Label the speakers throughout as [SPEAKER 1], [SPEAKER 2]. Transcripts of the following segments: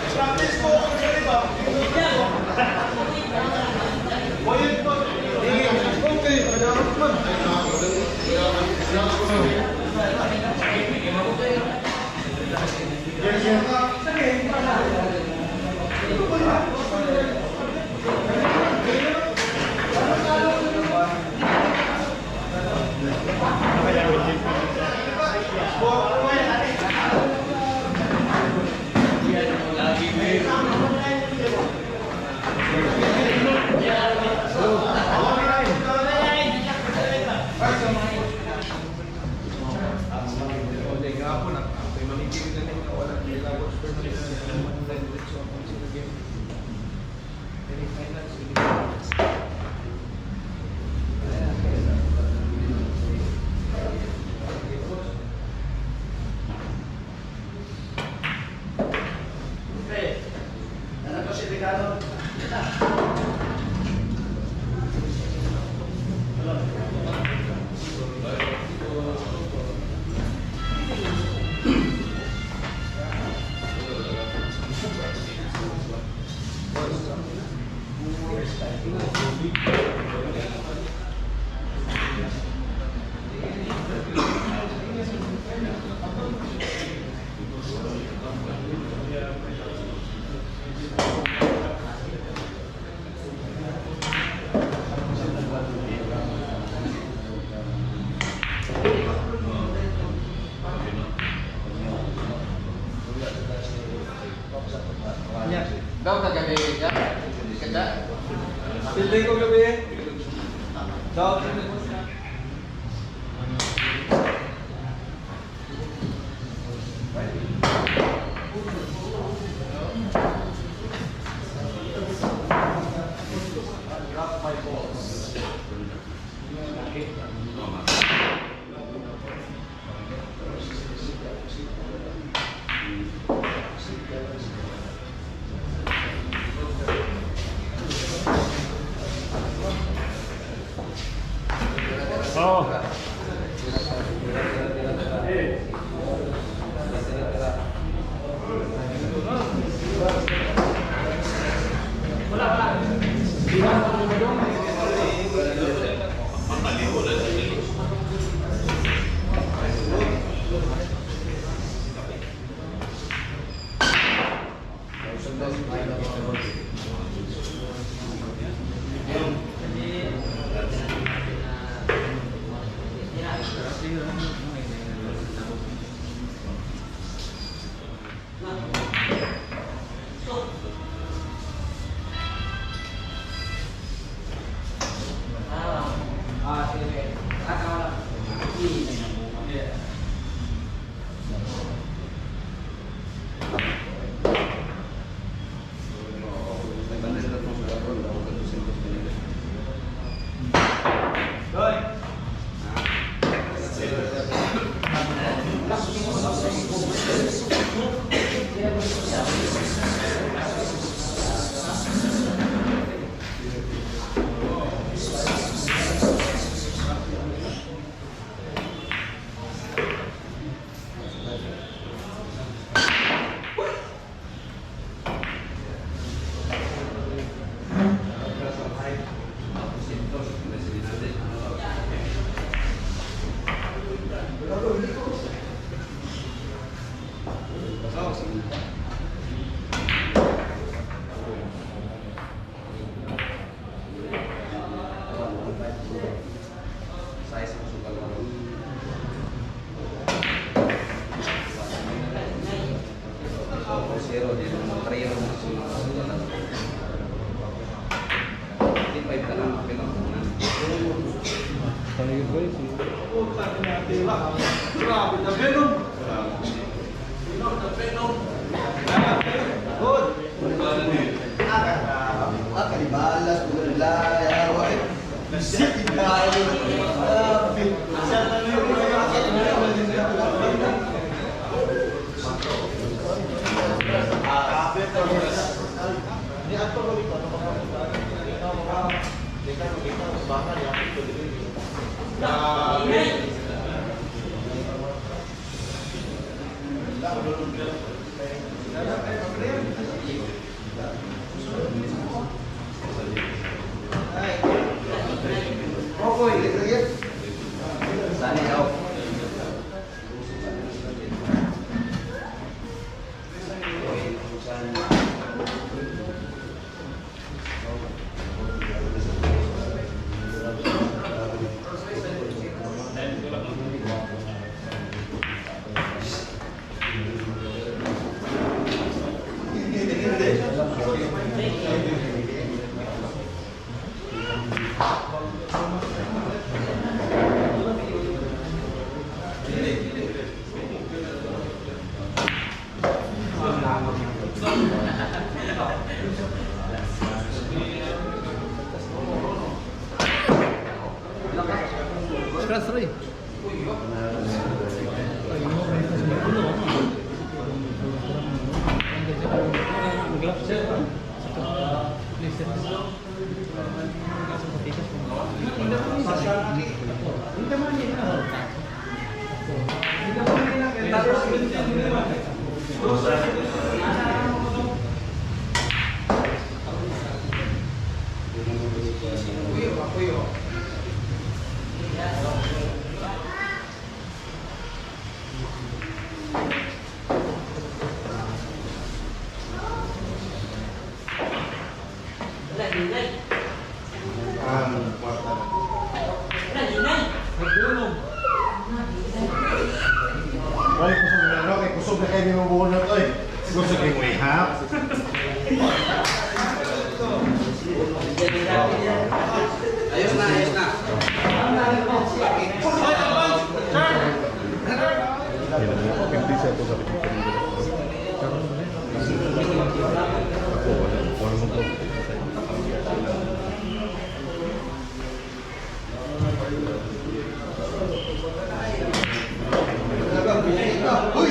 [SPEAKER 1] Practice ko ako sa iba. Boyet ko. Okay.
[SPEAKER 2] Daw kagabi ka? Kada?
[SPEAKER 1] Silbi ko gabi. Daw. Drop my balls.
[SPEAKER 3] Oh.
[SPEAKER 1] Doy.
[SPEAKER 2] Size ang sugal mo. Zero, di mo trail mo sa mga sugal. Di five ka lang, okay lang.
[SPEAKER 1] Puta na tira. Grabe, the venom. Venom, the venom. Good.
[SPEAKER 4] Ah, kalibalas, bulala, Sit tayo. Okoy.
[SPEAKER 2] Sunny out.
[SPEAKER 3] Stress rin.
[SPEAKER 5] Wala, kusog na no, kay kusog na kayo ni mo na to eh. Kusog kay mo ihap.
[SPEAKER 2] Ayos na, ayos na.
[SPEAKER 4] Uy!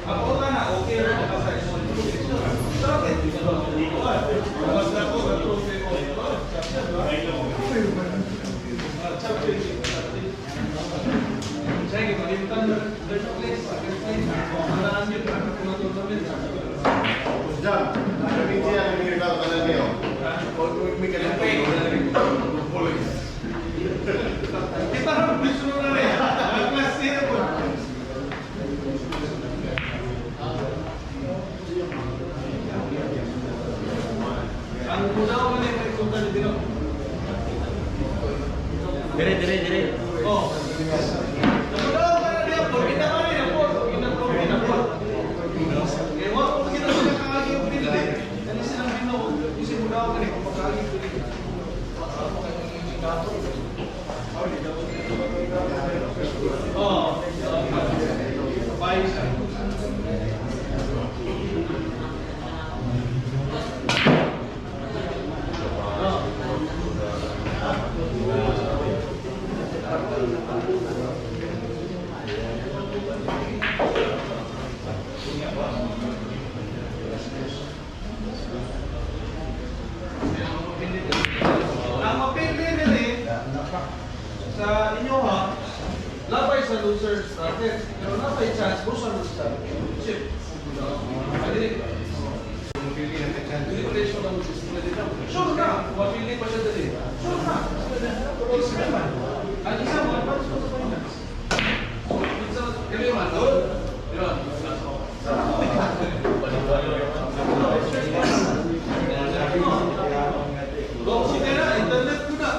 [SPEAKER 1] Ako na, okay na ako sa Sige, malimutan na third place, second place, wala yun, ano tournament.
[SPEAKER 5] Jam, nakamin siya ang miracle ka lang kayo.
[SPEAKER 1] Kita na gusto na rin. Class zero po. Ang una ko na yung resulta ni Bino.
[SPEAKER 3] Dire, dire, dire.
[SPEAKER 1] Oh. Ang una ko na niya po, kita ka rin po, kita ko rin po. Eh, wa ko kita sila kaagi yung pinili. Ano silang Bino, kasi una ko na yung pagkaagi ko rin. Oh. Bye siya. Ang mapili nila sa inyo ha, labay sa loser bracket. Pero labay chance mo sa loser championship. Pwede. Deliberation ng Sure na, mapili pa siya dali. Sure na. Isa man. Ang isa mo, advance pa sa finals. So, minsan, dili man, doon. Di ba? Go, sige na, internet ko na.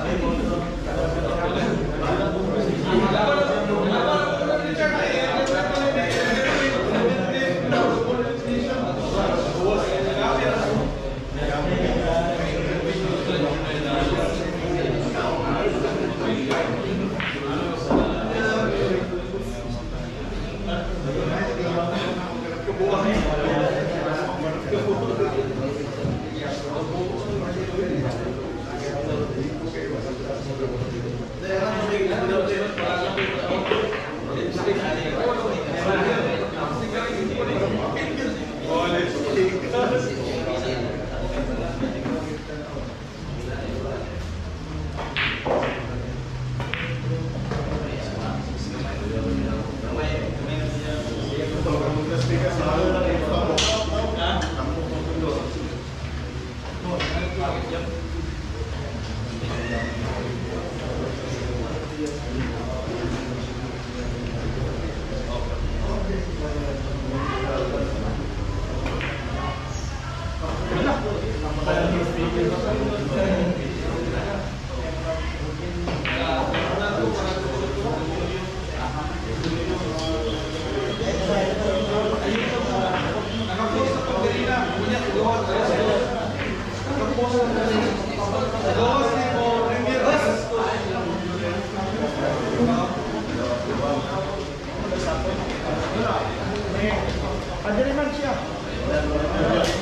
[SPEAKER 1] Ah, diri man siya.